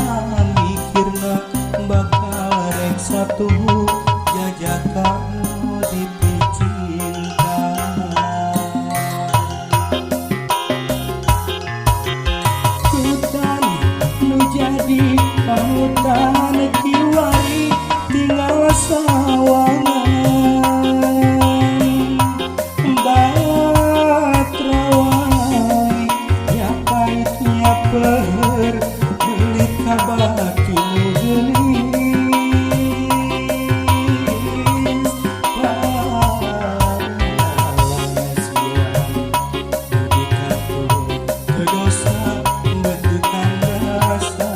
Mikirna bakal rek satuhu jajaka nu dipicinta. Hutan nu jadi panutan kiwari tinggal sawangan batra wae nya pait nya peuheur beulit ka batu geulis. Palalang sian dugi ka teu dosa beuteung rasa.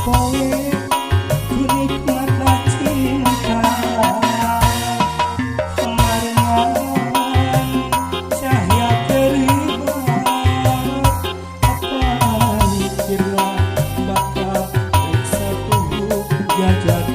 Poe ku nikmatna cinta marengan cahya keribat. Apa mikirna bakal rek satuhu jajaka.